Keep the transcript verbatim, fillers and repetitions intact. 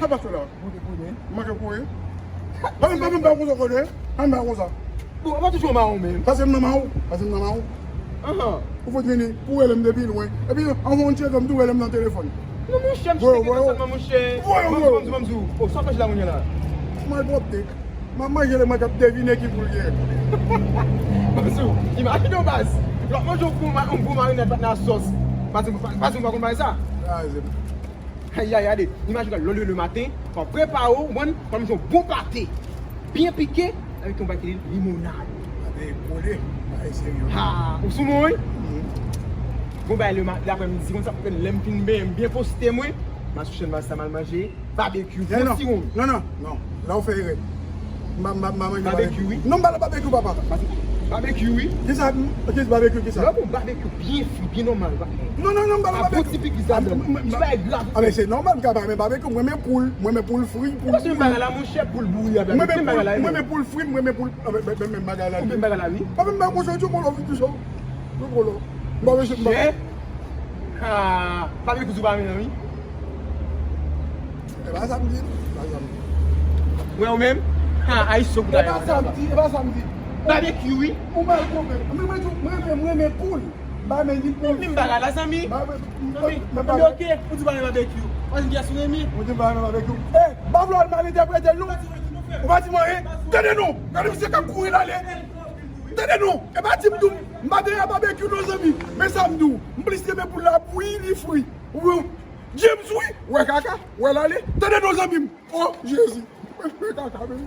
Sa pase la? Kote kote? M manke kouri. Pa vin, pa vin ba konsa kote. Pa vin ba konsa. Bon, ou pa toujou anba ou menm. Pase m nan men ou. Pase m nan men ou. Ahan. Ou fout vini pou rele m depi lwen. Epi, anvan yon tcheke m tou rele m nan telefòn. Non, monchè, m cheke nan sèlman, monchè. Voye, voye. Manzou, manzou, manzou. O, sa w fè la kounye a la? Malpwòpte. M ap manje lè mwen k ap devine ki pou l ye. Manzou, imajine w baz. Lè w ap manje yon gwo ma-, yon gwo marinad pa t nan sòs. Pase m, pase m pa konn bagay sa. Raze m. Ay, ay, gade. Imajine w lè w leve le maten, w ap prepare w, w konprann, w ap manje yon bon pate. Byen pike, avèk yon bagay ki rele limonad. Pate kole, bagay serye. Ha, ou sou mwen, wi? Mhm. Bon, bagay le ma-, lè aprèmidi, konsa, lè m fin benyen, m byen poste, mwen. M al sou chèn Vasta, m al manje. Babekyou, eh, bon non, siwon. Non, non, non. La w fè erè. M pa, m pa, m pa manje babekyou, wi. Non, m pa nan babekyou, papa. Babekyou, wi. Kisa, kisa babekyou, kisa? Lè w pran babekyou byen fri, byen nòmal, pa. Non, non, non, m pa nan babekyou. Bon ti pipis ladan. M, m, m, ti bagay grav. Ah, men se nòmal, m ka pa renmen babekyou. Mwen renmen poul, mwen renmen poul fri, poul bouri. Ou pa renmen bagay la, monchè, poul bouri avèk. Mwen renmen poul, mwen renmen poul fri, mwen renmen poul, ah, men, men, men, men bagay la, wi. Ou renmen bagay la, wi. Pa menm bagay konsa, ti kolo, ti kolo. Ti kolo. M pa renmen, m pa. Ha, babekyou tou pa renmen, wi. E pa sa m di, e pa sa m di. Wè ou menm? Ha, Ayisyen ou kout. E pa sa m di, e pa sa m di. Babekyou, wi. Ou mal konprann. Mwen, mwen, mwen, mwen, mwen, mwen poul. M pa renmen ni poul. Menm bagay la, zanmi. Zanmi, zanmi, oke. Ou di pa renmen babekyou. Ou di m ki ès ou renmen. Ou di m pa renmen babekyou. Eh, pa vle al mal entèprete l, non. Ou pa di m anyen. Tande non. Gade misye k ap kouri l ale. Tande non. E pa di m tou. M pa gen a babekyou, non, zanmi. Men sa m di w. M plis renmen poul la bouyi, li fri. Ou James, wi, wè kaka, wè l ale. Tande non, zanmi m. O, Jezi. Wè kaka, men.